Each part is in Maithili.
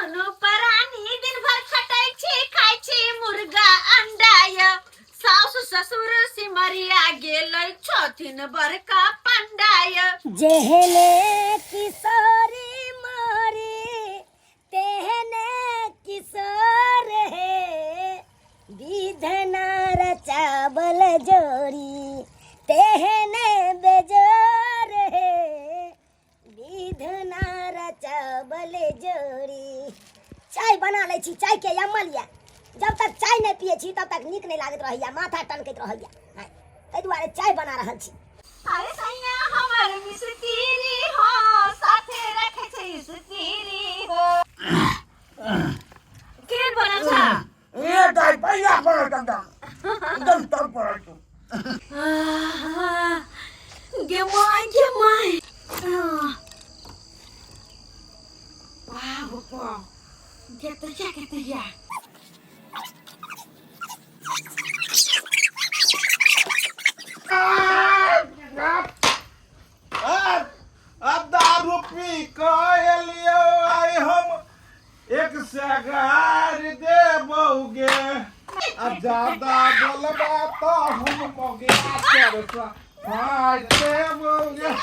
दुनू प्राणी दिन भर खटै छी, खाइ छी मुर्गा अंडा य। सासु ससुर सिमरिया गेलै, छथिन बड़का पंडा य। जेहने किशोरी मोरी तेहने किशोर हे, विधना रचावल जोड़ी तेहने बेजोर हे, विधना रचावल जोड़ी। चाय बना लै छी, चाय के अमल यऽ, जब तक चाय नहि पियै छी तब तक नीक नहि लागैत रहैया, माथा टनकैत रहैया, ताहि दुआरे चाय बना रहल छी। अरे सैया हमर मिस्त्री हो, साथे रखे छै स्त्री हो। केहन बनल छ? ए दाइ, बढ़िया बनल, एकदम एकदम टॉप बनल छौ। गे my, गे my, बाप बाप, गेतैया गेतैया। आ दारू पी कऽ एलियौ आइ, हम एक सगार देबौगे, आ ज्यादा बोलबा तऽ हम मगिया चरसा फाड़ देबौगे।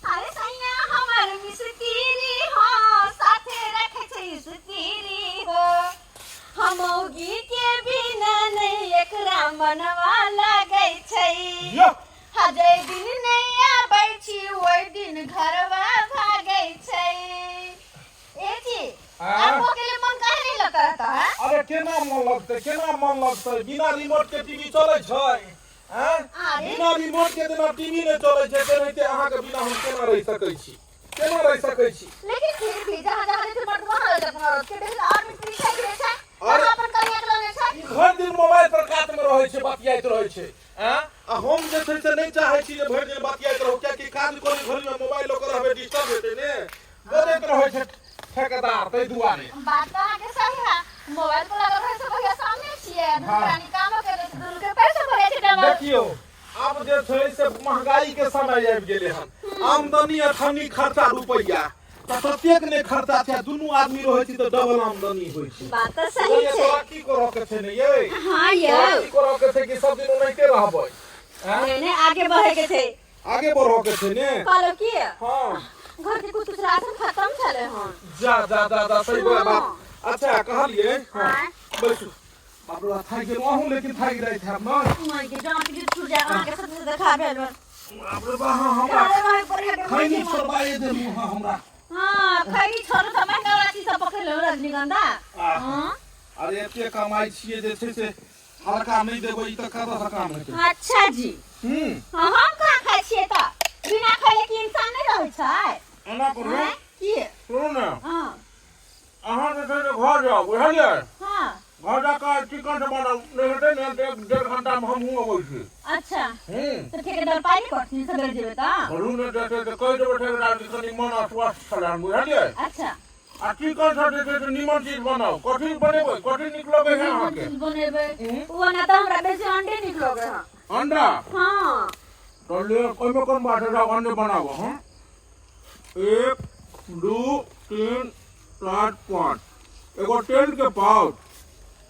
अरे सैया हमर मिस्त्री हो, साथे रखे छै स्त्री हो। हम मौगी के बिना नहीं एकरा मनवा लगै छै। यो। हजै दिन नहीं आबै छी ओहि दिन घरवा भागै छै। ए जी, आ? आप अकेले मन काहे नहीं लगता रहता है? अरे केना मन लगतै, केना मन लगतै? बिना रिमोट के टीवी चलै छै? आँय? अरे। बिना रिमोट के जेना टीवी नहि चलै छै, तेनाहिते अहाँके बिना हम केना रहि सकै छी, केना रहि सकै छी? लेकिन फिर भी जहाँ जहाँ जैसे मर्द वहाँ रहता मर्द के देखला और मिस्त्री छै के छै। अरे। अहाँ अपन कनिया के लगे छै। ई भरि दिन मोबाइल पर कात मे रहै छै, बतियाइत रहै छै। आँय? आ हम जे छै से नहि चाहै छी जे भरि दिन बतियाइत रहू, कियाकि काज करै घड़ी मे मोबाइल लऽ कऽ रहबै, डिस्टर्ब हेतै ने, बजैत रहै छै ठेकेदार, ताहि दुआरे। बात तऽ अहाँके सही है, मोबाइल पर लागल रहै छै भैया सामने छियै, दुनू प्राणी काम करै छै, दुनू के पैसा भरै छै डबल। देखियौ, आब जे छै से महंगाई के समय आबि गेलै हन, आमदनी अठन्नी खर्चा रुपैआ, तऽ ततेक नहि खर्चा छै, आ दुनू आदमी रहै छी तऽ डबल आमदनी होइ छै। बात तऽ सही ये छै। तोरा की करऽ के छै ने ये? हाँ यौ। तोरा की करऽ के छै कि सब दिन ओनाहिते रहबै? आँय? नहीं नहीं, आगे बढ़े के छै। आगे बढ़ऽ के छै ने। कहलो की, हाँ। घर के कुछ कुछ राशन खत्म छले हन। जा जा जा जा, सही बोला बात। अच्छा कहलिए, हाँ। आँय? बैसू। बाप रे, थाकि गेलहुँ अहूँ, लेकिन थाकि जाइ हैब ने। माय के जान के छूट जाए, अहाँ के सबसे देखा भेल बा। बाप रे बा, हाँ, हमरा अरे भाई, बढ़िया के खैनी मजे। छोड़बाए देलहुँ हाँ हमरा। हाँ, खैनी छोड़ू तऽ महंगा वाला चीज सब पकड़ लेलहुँ, रजनीगंधा। आहा। हाँ। अरे एते कमाइ छियै जे छै से हल्का नहि देबै, ई तऽ कतऽ से काम हेतै? अच्छा जी। हाँ, हम कहाँ खाइ छियै तऽ? बिना खैले की इंसान नहि रहै छै? एना करू। आँय? की? सुनू ने। हाँ। अहाँ जे छै से घर जाउ, बुझलियै? हाँ। घर जाकऽ चिकन से बनाउ, नहि हेतै ने तऽ एक डेढ़ घंटा मे हमहूँ अबै छी। अच्छा। हूँ। तऽ ठेकेदार पाइ नहि कटथिन, सबेरे जेबै तऽ? करू ने जे छै से कहि देबै ठेकेदार के, कनि मन अस्वस्थ छलै हन, बुझलियै? अच्छा। आ चिकन सब जे छै से नीमन चीज बनाउ। कथी बनेबै, कथी नीक लगै है निमन अहाँके? चीज बनेबै? ओ ना तऽ हमरा बेसी अंडे नीक लगै हँ। अंडा? हाँ। तऽ ले, ओहिमे कोन बात है, जाउ अंडे बनाबो। हँ, 1, 2, 3, 4, 5, एगो तेल के पाउच,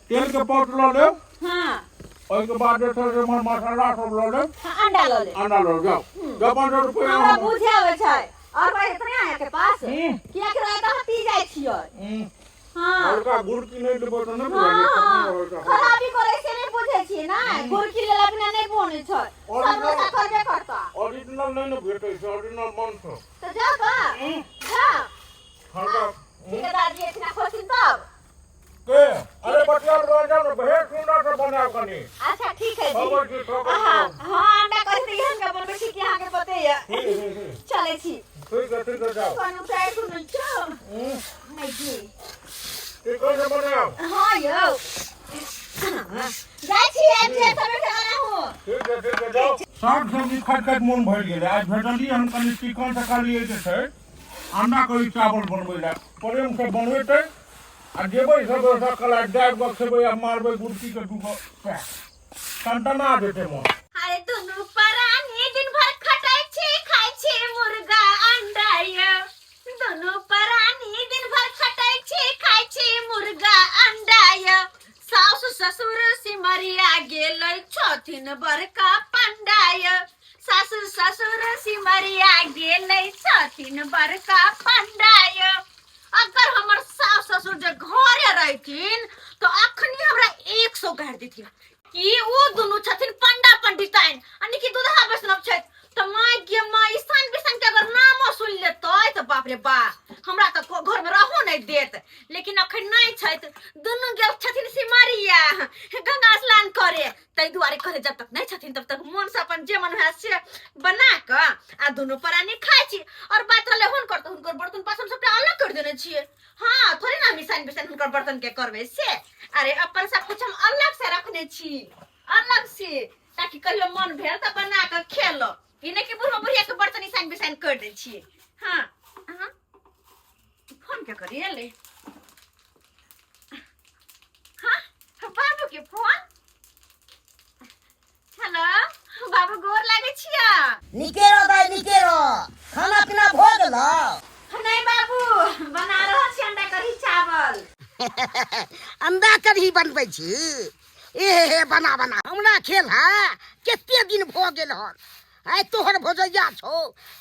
तेल के पाउच लऽ लेब। हाँ। ओहिके बाद जे छै से इम्हर मसाला सब लऽ लेब। हाँ, अंडा लऽ लेब। अंडा लऽ जाउ, जाउ, 500 रुपया। हमरा बुझे आबै छै, और पाइ इतने अहाँ के पास? हम्म। किया के रहता हम पी जाइ छियै। हाँ। हल्का गुड़की नहि लेबै तऽ नहि बुझलियै। हाँ, खराबी करै से नहि बुझै छियै ने, गुड़की लेला बिना नहि बनै छै। और सब नशा करबे करता। ओरिजिनल नहि ने भेटै छै, ओरिजिनल बन छै। तऽ जा बा जा। हल्का। ठेकेदार जी एखना खोजथिन तब के? अरे बतिया रह जाओ ने, ढेर सुंदर से बनाओ कनी। अच्छा ठीक है जी। खबर छी, खबर। हाँ हाँ, अंडा कहि दै हम के बनबै छी कि अहाँके पते ये। हूँ। चलै छी। ठीक है, ठीक है, जाओ। कोनो ट्राई सुनै छौ माइकी? ठीक है, बनाओ। हाँ यौ, जाइ छी, आबि जायब सबेर सकाल अहूँ। ठीक है, ठीक है, जाओ। साग सब्जी खाइत खाइत मोन भरि गेलै, आइ भेटलियै हन कनि चिकन से, कहलियै जे छै अंडा करी चावल बनबै लए, प्रेम से बनबेतै आ जेबै सब सकाल दाबि कऽ खेबै आ मारबै गुड़की के दूगो पैक, टनटना जेतै मोन। अरे दुनू प्राणी दिन भर खटै छी, छथिन बड़का पंडाय, सासु ससुर सिमरिया गेलै छथिन बड़का पंडाय। अगर हमर सास ससुर जे घरे रहथिन तो अखनी हमरा 100 गारि देथिन कि ओ दुनू छथिन पंडा पंडिताइन आ कि दूधा वैष्णव छथि। तऽ माय गे माय, ईशान बिशान के अगर नामो सुन लेतै तऽ बाप रे बा, हमरा तऽ घर में रहो नहीं देत। लेकिन अखन नहीं छथि, दुनू गेल छथिन सिमरिया गंगा स्नान करे, ताहि दुआरे कहले जब तक नहीं छथिन तब तक मन से अपन जे मन है से बना कऽ आ दुनू प्राणी खाइ छी। और बात रहलै हुनकर, तऽ हुनकर बर्तन बासन सबटा अलग कर देने छियै। हाँ, थोड़े ना हम ईशान बिशान हुनकर बर्तन के करबै से। अरे अपन सब कुछ हम अलग से रखने छी, अलग से, ताकि कहियो मन भेल तऽ बना कऽ खेलो। ई नहि कि बुढ़वा बुढ़िया के बर्तन ईशान बिशान कर दै छियै। हाँ हाँ, फोन के करिए ले। हाँ, बाबू के फोन। हेलो बाबू, गोर लागै छिया। नीके रह दाइ, नीके रह। खाना पीना भऽ गेल? नहीं बाबू, बना रहल छी अंडा कढ़ी चावल। अंडा कढ़ी बनबै छी? ए हे हे, बना बना, हमरा खेल है कते दिन भऽ गेल हन। आइ तोहर भोजैया छौ,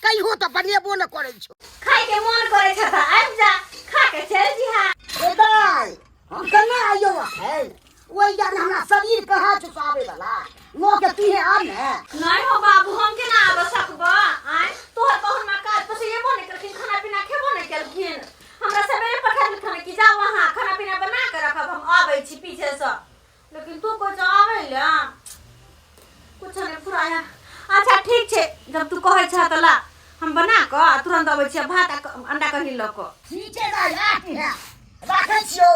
कहियो तऽ बनेबो न करै छौ। खाय के मन करे छ त आबि जा, खा के चलि जिहा। ए दाइ, हम केना आइयो अखन? ओहि जान हमरा शरीर कहाँ छौ आबै वाला, लऽ के तूहे आ ने। नहीं हो बाबू, हम केना आबऽ सकबऽ? आँय, तोहर पहुन मा काज पोसेबो नहि केलखिन, खाना पीना खेबो नहि केलखिन। हमरा सवेरे पठा देलखिन कि जाओ अहाँ खाना पीना बना के रखब, हम आबै छी पीछे से। लेकिन तू कहै छ आबै ले, कुछ नहीं फुराया। अच्छा ठीक छै, जब तू कहै छ तऽ ला, हम बना कऽ आ तुरंत अबै छियै भात आ अंडा कढ़ी लऽ कऽ। ठीक छै दाइ, आ तूहे, राखै छियौ।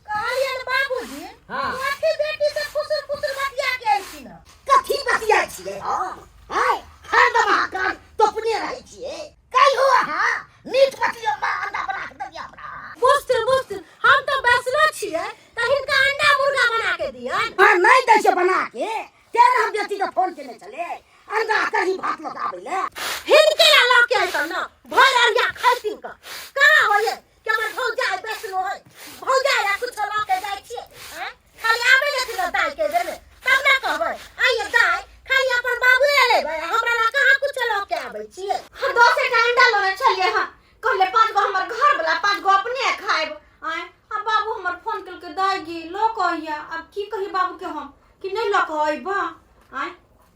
कहलियनि बाबूजी। हाँ। कथी बेटी से फुसुर फुसुर बतिया के अयलखिन हँ? कथी बतिया छियै हम? आँय, हरदम अहाँ कान तोपने रहै छियै। कहियो अहाँ मीट मछली अंडा बना के देलियै हमरा? बुझथिन बुझथिन, हम तऽ बैसलो छियै तऽ हिनका अंडा मुर्गा बना के दियनि। हाँ, नहि दै छै बना के, तें ने हम बेटी के फोन केने छलियै अंडा कढ़ी भात लऽ के आबै लए। हिनके ला लऽ के अयतन ने, भरि अरिया खैतिन कऽ। कहाँ होइए कि हमर भौजाइ बैसलो है, भौजाइ ला कुछो लऽ के जाइ छियै? आँय, खाली आबै देथिन ने दाइ के बेरमे तब ने कहबै। आइये दाइ, खाली अपन बाबुए ला लेबै, हमरा ला कहाँ कुछो लऽ के आबै छियै? हम 10 टा अंडा लेने छलियै हँ, कहले 5 गो हमर घर वाला, 5 गो अपने खायब। आँय, आ बाबू हमर फोन केलकै, दाइ गे लऽ कऽ अइया। आब की कही बाबू के हम कि नहि लऽ कऽ अयबा? आँय,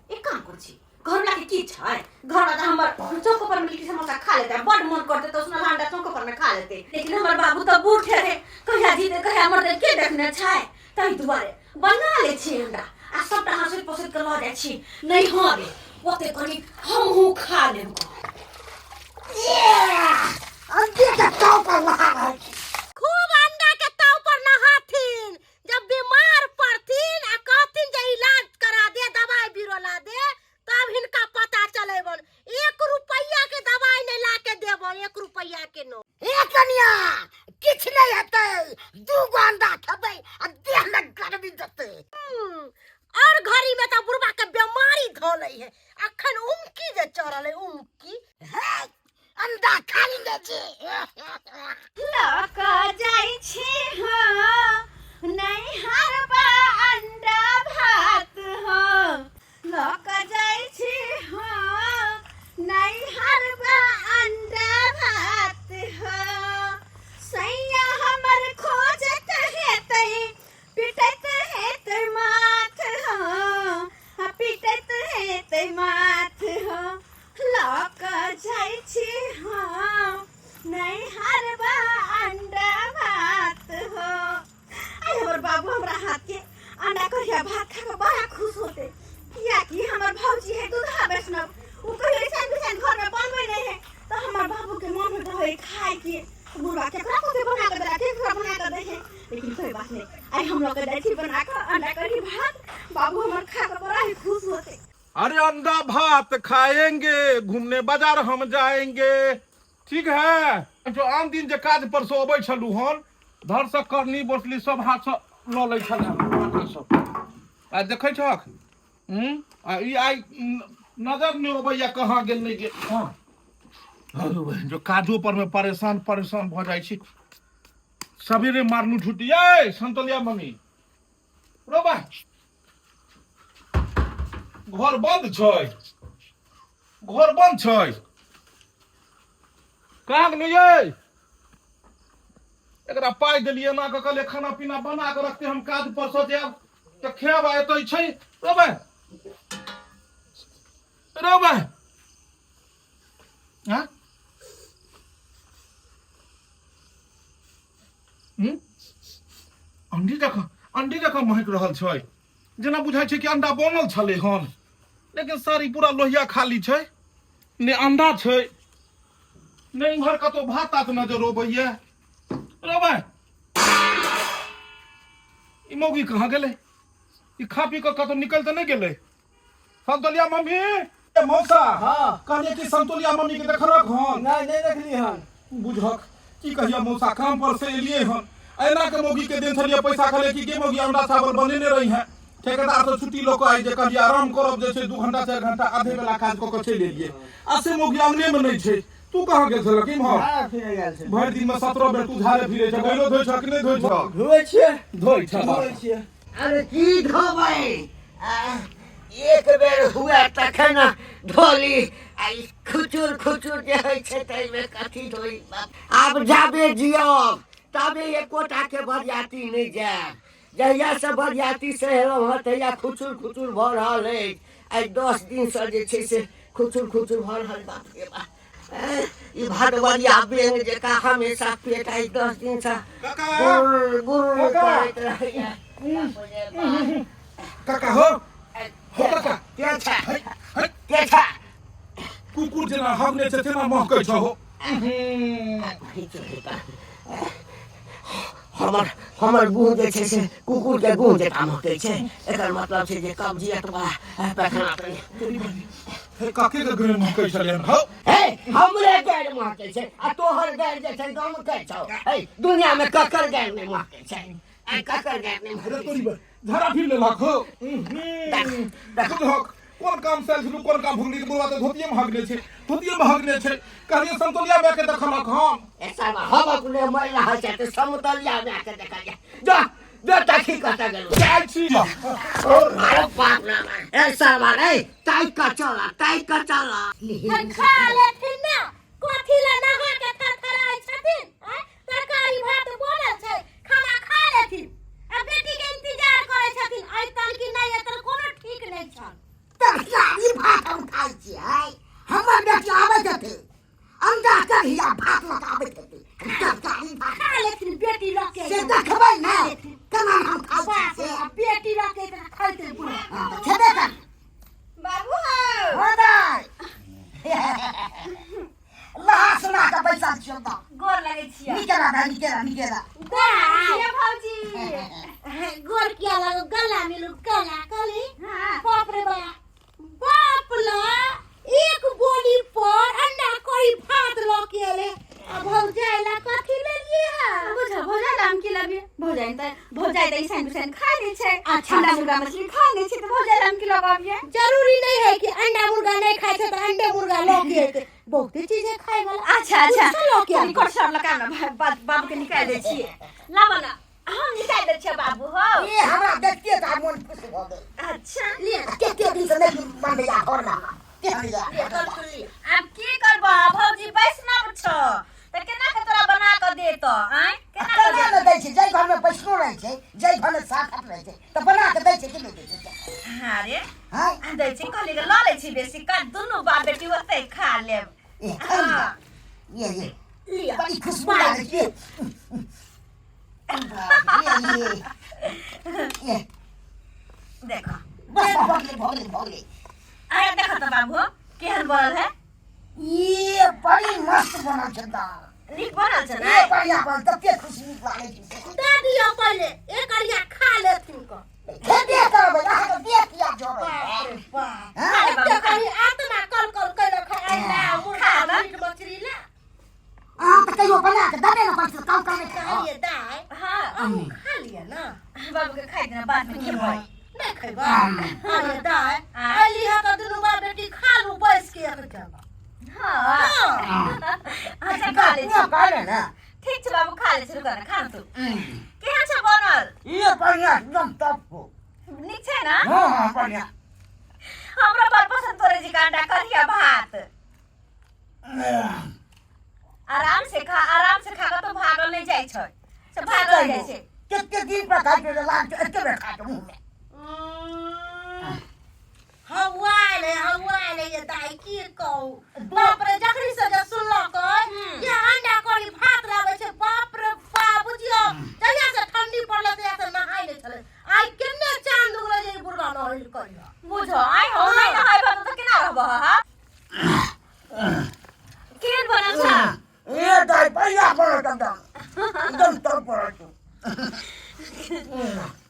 एक काम करै छी, घरवला के की छै, घरवला तऽ हमर चौको पर में लिट्टी समोसा खा लेतै, बड मन करतै तऽ उसनल अंडा चौको पर में खा लेतै। लेकिन हमर बाबू तऽ बूढ़ रहे, कहिया जीते कहिया मरते के देखने छै, ताहि दुआरे बना लै छी अंडा आ सबटा हँसैत पोसैत के लऽ जाइ छी। नहि हँ रे, ओते कनि हमहूँ खा लेब। अंडे के ताव पर नहा रहल छी। खूब अंडा के ताव पर नहाथिन, जब बीमार पड़थिन आ कहथिन जे इलाज करा दे, दवाई बीरो ला दे, तब हिनका पता चलेबन। 1 रुपैया के दवाई नहीं ला के देबन, 1 रुपैया के नो। ए कनिया, किछु नहि हेतै, 2 गो अंडा खेबै आ देह में गर्मी देतै। और घड़ी में तो बुढ़बा के बीमारी धोले है, अखन उमकी जे चढ़ल है उमकी। हे, अंडा खाली ले जी। लऽ कऽ जाइ छी हँ नैहरबा अंडा भात हो, लऽ कऽ जाइ छी हँ नैहरबा अंडा भात हो। सैया हमर खोजत हेतै, पिटैत हेतै माथ हो, पिटैत हेतै माथ हो। लऽ कऽ जाइ छी हम नैहरबा अंडा भात हो। आइ हमर बाबू हमरा हाथ के अंडा कढ़िया भात खा के बड़ा खुश होते, कियाकि हमर भौजी है दूधा वैष्णव, उ कहियो ऐसन बिसान घर में बनबै नहीं है, तो हमर बाबू के मन होइत रहे खाय के। बुढ़वा केकरा कते बना के देला, केकरा बना के दै है। लेकिन कोई बात नहीं, आइ हम लऽ के जाइ छी बना के अंडा कढ़ी भात, बाबू हमर खा के बड़ा ही खुश होते। अरे अंडा भात खाएंगे, घूमने बाजार हम जाएंगे। ठीक है, जो आन दिन जे काज पर से अबै छलू हन, धर से करनी बोतली सब हाथ से लऽ लै छल आटा सब, आ देखै छक हूँ, आ ई आइ नजर नहि अबैया कहाँ गेल नहि गेल। हँ, अरे बहिन, जो काजो पर में परेशान परेशान भऽ जाइ छी। सवेरे मारलू छुट्टी। ये संतोलिया मम्मी रो बा। घर बंद छै, घर बंद छै। कहाँ गेलै यै? एकरा पाइ देलियै एना कऽ, कहलियै खाना पीना बना कऽ रखते, हम काज पर से जायब तऽ खायब। आ एतऽ छै रौ रौ भाय। हाँ हम्म? अंडी जकाँ, अंडी जकाँ महकि रहल छै, जेना बुझाइ छै कि अंडा बनल छलै हन, लेकिन साड़ी पूरा लोहिया खाली छै, ने अंडा छै ने इम्हर कतौ भात तात नजर अबैया। रौ भाय, ई मौगी कहाँ गेलै? ई खा पी कऽ कतौ निकलि तऽ नहि गेलै? संतोलिया मम्मी, ए मौसा। हाँ। कहलियै कि संतोलिया मम्मी के देखलक हन? नहीं, नहीं देखली हन। बुझक की कहिया मौसा, काम पर से एलियै हन, एना के मौगी के देन छलियै पैसा, कहलियै कि गे मौगी, अंडा चावल बनेने रही हैं। ठेकेदार से छुट्टी लऽ कऽ आइ जे कहलियै आराम करब जे छै 2 घंटा 4 घंटा, आधे बेला काज कऽ कऽ चलि एलियै, आ से मौगी अंगने मे नहि छै। तू कहाँ गेल छलक इम्हर? झाड़ा फिरे गेल छै। भरि दिन मे 17 बेर तू झाड़े फिरे छ। गैलो धोइ छ कि नहि धोइ छ? धोइ छियै। धोइ छ। धोइ छियै। अरे की धोबै? एक बेर हुए तखन धोली। आ ई खुचुर खुचुर जे होइ छै ताहिमे कथी धोई? आब जाबे जियब तबे एकोटा के बरियाती नहि जायब। जहियासँ बरियाती से एलहुँ हँ तहिया खुचुर खुचुर भऽ रहल अछि। आइ 10 दिनसँ जे छै से खुचुर खुचुर भऽ रहल। बाप रे बाप, ई भदवरिया बेंग जकाँ हमेशा पेट आइ 10 दिनसँ गुर गुर करैत रहैया। काका हो हो काका। के छै? के छै? कुकुर जेना हगने छै तेना महकै छ हो। हमर गुह जे छै से कुकुर के गुह जकाँ महकै छै, एकर मतलब छै जे कब्जियत वाला पैखाना। हे, काके के गैर महकै छलै हन हौ? हे, हमरे गैर महकै छै आ तोहर गैर जे छै गमकै छौ। हे, दुनिया मे ककर गैर नहि महकै छै? आ ककर गैर नहि अरे महकै तोरी छै? बे झरा फिर लेलक हो। बुझहक कोन काम से आयल छलू, कोन काम भुगली। बुढ़वा तऽ धोतिये मे हगने छै, धोतिये मे हगने छै। कहलियै संतोलिया माय के देखलक हम। ऐसा हम अपने मरि रहल छै तऽ समतलिया माय के देखलियै। जो जो, तखी कतऽ गेलौ? जाइ छी। अरे बाप रे, ए सरवा रे, ताकि कऽ चल, ताकि कऽ चल। हम खा लेथिन ना, कथी ला नहा के थरथराइ छथिन? आँय, तरकारी भात बनल छै, खाना खा लेथिन। आ बेटी के इंतजार करै छथिन, अयतन कि नहि अयतन कोनो ठीक नहि छन। तरकारी भात हम खाइ छियै। हमर बेटी आबै छथिन, अंडा कढ़ी आ भात लऽ कऽ आबैत हेतै, हम तरकारी भात खा लेथिन बेटी लऽ के। से देखबै ने केना हम खाइ छियै बाप से। रे, बेटी लऽ के अयतन खैतै बुढ़ा। हँ, तऽ खेबे कर। बाबू हौ। हो दाइ, लहा सुना कऽ बैसल छियौ तऽ। गोर लगै छियै। नीके रह दाइ, नीके रह, नीके रह। दाइ छियै भौजी। गोर किया लागो? गला मिलू, गला कहली। हाँ। बाप रे बाप, बाप ला एक बोली पर अंडा करी भात लऽ के एले, आ भौजाई ला कथी लेलिए है? बुझ भौजाई ला हम की लबिए? भौजाई तऽ भौजाई तऽ ईसान बिसान खा लै छै। अच्छा। अंडा मुर्गा मछली खा लै छै, तऽ भौजाई ला हम की लगाबिए? जरूरी नहीं है कि अंडा मुर्गा नहीं खाए छै तऽ अंडे मुर्गा लऽ के एतै। बहुते चीज है खाए वाला। अच्छा अच्छा। कुछो लऽ के कनि आबू। करसर लगा ने बाबू के निकालि दै छियै। लाबऽ ने, हम निकालि दै छियै बाबू हौ। ए, हमरा देखते तऽ मोन खुश भऽ गेल। अच्छा। लिअ। कते दिन से नहि बनैया घरमे हमरा केहन यऽ। लिअ, करछुल लिअ। आब की करबह भौजी, वैष्णव छौ तऽ केना के तोरा बना कऽ देतौ? आँय, केना कऽ केना देतौ? ने दै छै? जाहि घरमे वैष्णो रहै छै, जाहि घरमे साखत रहै छै, तऽ बना कऽ दै छै कि नहि दै छै? हाँ रे। हँ। दै छै। कहली लऽ लै छी बेसी का, दुनू बाप बेटी ओतै खा लेब। ए, खा लिअ। ये ये लिअ। बड़ी खुशबू लागै छै। ये ये ये। देखो। बस, भऽ गेलै, भऽ गेलै, भऽ गेलै। अरे देखो तऽ बाबू, केहन बनल है। ये बड़ी मस्त बनल छै दाल। नीक बनल छै ने? ये बढ़िया बनल, तते खुशबू लागै छै। दऽ दियौ पहिले एक अरिया, खा लेथिन कऽ। खेबे करबै, अहाँके देह किया जरै? बाप रे बाप। हँ? खा ले बाबू, एते खा ले। कही आत्मा कल कल कैलक है अंडा मुर्गा खा ले। मीट मछली ला। अहाँ तऽ कहियो बना कऽ देबे ने करै छी, कम कम नहि खाउ। कहलिए दाइ, हाँ। अहूँ खा लिअ ने। बाबू के खाइ देना, बाद में खेबै। नहि खैबै? अरे दाइ, अयली हँ तऽ दुनू बाप बेटी खा लू बैस के एक जगह। हाँ। हाँ। अच्छा, खा लै छी। कहले ने। ठीक छै बाबू, खा लै छी। रुक ने, खा तू। केहन छै बनल? ये बढ़िया, एकदम टॉप हो। नीक छै ने? हाँ हाँ, बढ़िया। हमरा बड़ पसंद तोरे जी का अंडा करी आ भात। आराम से खा, आराम से खा के तो भागल नहीं जाइ छै, से भागल जाइ छै। कते दिन पर खाइ छै लाग छै एते बेर खा के मुँह में। हौआ एलै, हौआ एलै ये दाइ, की कहू, बाप रे, जखनी से जे सुनलकै ये अंडा करी भात लाबै छै, बाप रे बाप, बुझियौ जहिया से ठंडी पड़लै तहिया से नहाय नहि छलै। आइ केने चांद उगलै जे ई बुढ़वा नहेलकै। बुझो आइ हो नहि नहाय बा तऽ केना रहबह? हा, केहन बनल छ? ए दाइ, बढ़िया बनल, एकदम एकदम टॉप बनल छौ।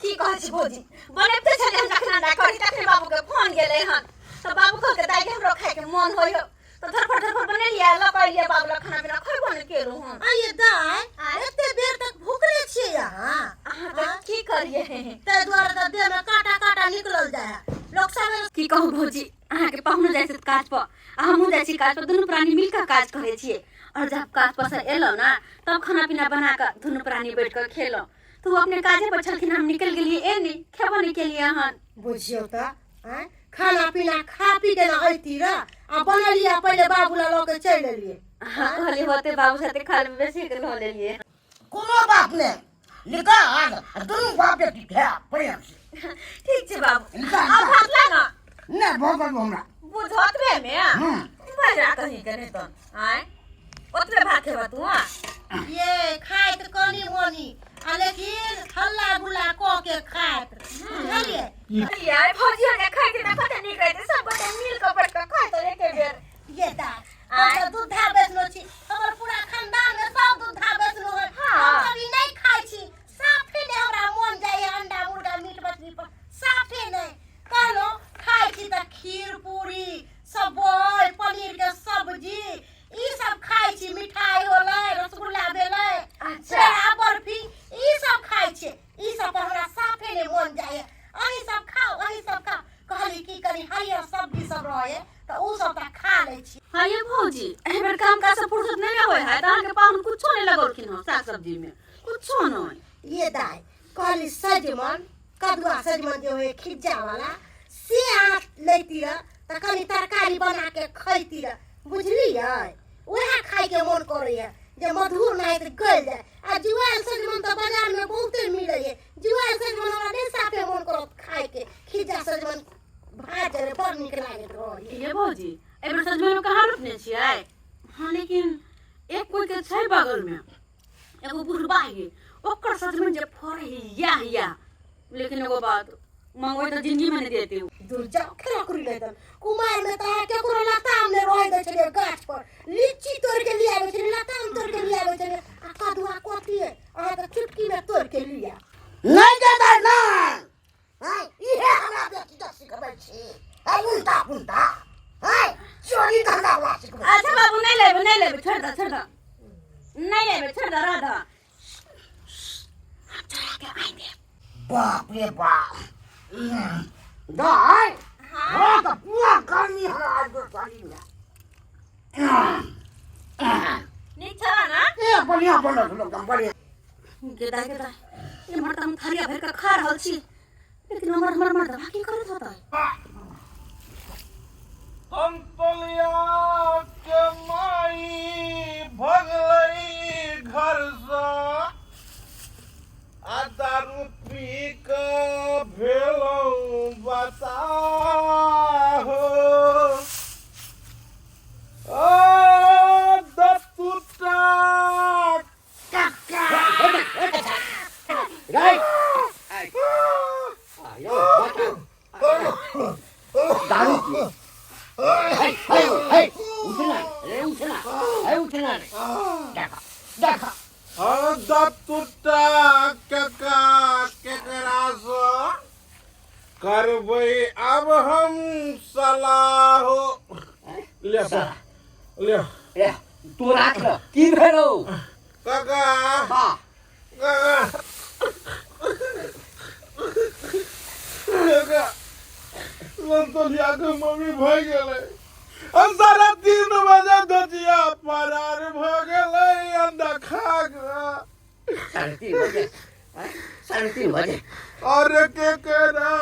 की कहै छी भौजी, बनेबते छलियै हम जखन अंडा करी तखने बाबूके फोन गेलै हन, तऽ बाबू कहलकै दाइ हमरो खायके मन होइयो, तऽ धरफड़ धरफड़ बनेलियै, लऽ कऽ एलियै बाबू लग, खाना पीना खयबो नहि केलहुँ हन। आइए दाइ, आँय? एते बेर तक भुखले छियै अहाँ? अहाँ तऽ की करियै, ताहि दुआरे तऽ देहमे काँटा काँटा निकलल जाइ है लोक सबेरे। की कहू भौजी, अहाँके पाहुनो जाइ छथि काज पर आ हमहूँ जाइ छी काज पर, दुनू प्राणी मिल कऽ काज करै छियै। और जब काज पर से एलहुँ ने तब खाना पीना बना कऽ दुनू प्राणी बैठ कऽ खेलहुँ। तऽ ओ अपने काजे पर छलखिन, हम निकलि गेलियै, ए नहि खेबो नहि केलियै हन। बुझियौ तऽ आँय, खाना पीना खा पी के ने अयती रह आ बनेलियै, पहिले बाबू ला लऽ के चलि एलियै। अहाँ कहलियै होते बाबू साथे खा लेबै, बेसी के लऽ लेलियै। कोनो बात नहि, निकाल आ दुनू बाप बेटी खायब प्रेम से। ठीक छै बाबू। निकाल, आ निकाल। भात ला ने। नहि, भऽ गेल हमरा। बुझ ओतबे मे बजरा कहीं के नहि तऽ आँय ओतबे भात खेबह तू? ये खाइत कनी मनी आ लेकिन हल्ला गुल्ला कऽ के खाइत, बुझलियै? ये भौजी के खाइत ने कते नीक रहै छै, सब गोटे मिल कऽ बैठ कऽ खाइत एके बेर। ये दाइ, हम तऽ दूधा बेचलो छी, हमर पूरा खानदान में सब दूधा बेचलो है। हम सब ई नहीं खाइ छी, साफे नहीं हमरा मन जाइए अंडा मुर्गा मीट मछली पर, साफे नहीं। कहलो खाइ छी तऽ खीर पूरी सबई पनीर के सब्जी ई सब खाइ छी, मिठाई होलै, रसगुल्ला भेलै, पेड़ा बर्फी ई सब खाइ छी। ई सब पर हमरा साफे नहीं मन जाइए। अहीं सब खाओ, अहीं सब खाओ। कहली की कनी हरियर सब्जी सब रहे तऽ उ सब तऽ खा लै छी। हाँ ये भौजी, एहि बेर काम काज से फुर्सत नहीं होय है तऽ अहाँके पाहुन कुछो नहीं लगौलखिन हँ, साग सब्जी में कुछो नहीं। ये दाइ, कहली सजमन कदुआ सजमन जे होय खिज्जा वाला से अहाँ लैती रह तऽ कनी तरकारी बना के खैती रह, बुझलियै? उएह खायके मन करैया जे मधुर नाहित गलि जाय। आ जुआयल सजमन तऽ बाजार में बहुते मिलैया, जुआयल सजमन हमरा नहि साफे मन करत खायके, खिज्जा सजमन भात जरे बड़ नीक लागैत रहैया। ये भौजी, एहि बेर सजमनि कहाँ रोपने छियै? हाँ, लेकिन एक कोई के छै बगल में एगो बुढ़बा हे, ओकर सजमनि जे फड़ै है या या, लेकिन एगो बात मंगबै तऽ जिंदगी में नहीं देते। दूर जाओ, खेला कुरी लेतन। कुमार में तऽ केकरो लताम नहि रहै दै छलियै, गाछ पर लीची तोड़ि के लियाबै छलियै, लताम तोड़ि के लियाबै छलियै, आ कदुआ कथी है, अहाँके चुटकी में तोड़ि के लिया। नहि देबै, नहि। हँ, इहे हमरा बेटी के सिखबै छी आ उल्टा पुल्टा हँ चोरी धंधा वाला सिखबै। अच्छा बाबू, नहीं लेबै, नहीं लेबै, छोड़ दऽ, छोड़ दऽ, नहीं लेबै, छोड़ दऽ, रह दऽ, हम चोरा के आनि देब। बाप रे बाप दाइ, हाँ तऽ पूरा गर्मी हमरा आबि गेल शरीर में। नीक छला ना? ए बढ़िया बनल छल, एकदम बढ़िया। गेदा गेदा, एम्हर तऽ हम थारिया भरि कऽ खा रहल छी, लेकिन हमर हमर मर्दबा की करैत होतै? अंतलिया के माई भगलै घरसँ आ दारू पी कऽ भेलहुँ बताह हो। ओ दत्तुटा रे दारू पी, हे हे हे, उठना रे, उठना हे, उठना रे, देखा देखा। दत्तुटा कका, केकरासँ करबै आब हम सलाह? ले ले। ए तू राख ल, की भेलौ काका? हाँ काका, काका, संतोलिया के मम्मी भऽ गेलै आ 3:30 बजे धजिया फरार भऽ गेलै अंडा खा कऽ। 3:30 बजे? आँय? 3:30 बजे? और केकरा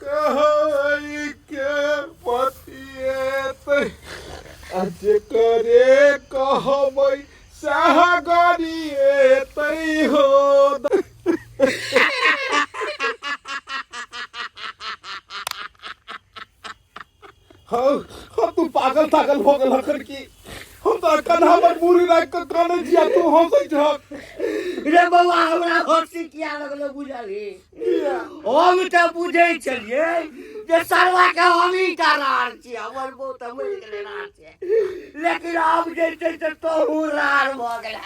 कहै के पर आ जेकरे कहबै सएह गरिएतै हो। हौ हम तू पागल तागल भऽ गेल हखन की? हम तोरा कन्हा पर मूड़ी राखि कऽ कानै छी आ तू हँसै छह। रे बौआ, हमरा हँसी किया लगलो बुझलही? हम तऽ बुझै छलियै जे सरवा के हमही टा रार छियै, हमर बहू तऽ मरि गेलै, रार छै, लेकिन आब जे छै से तोहू रार भऽ गेलै।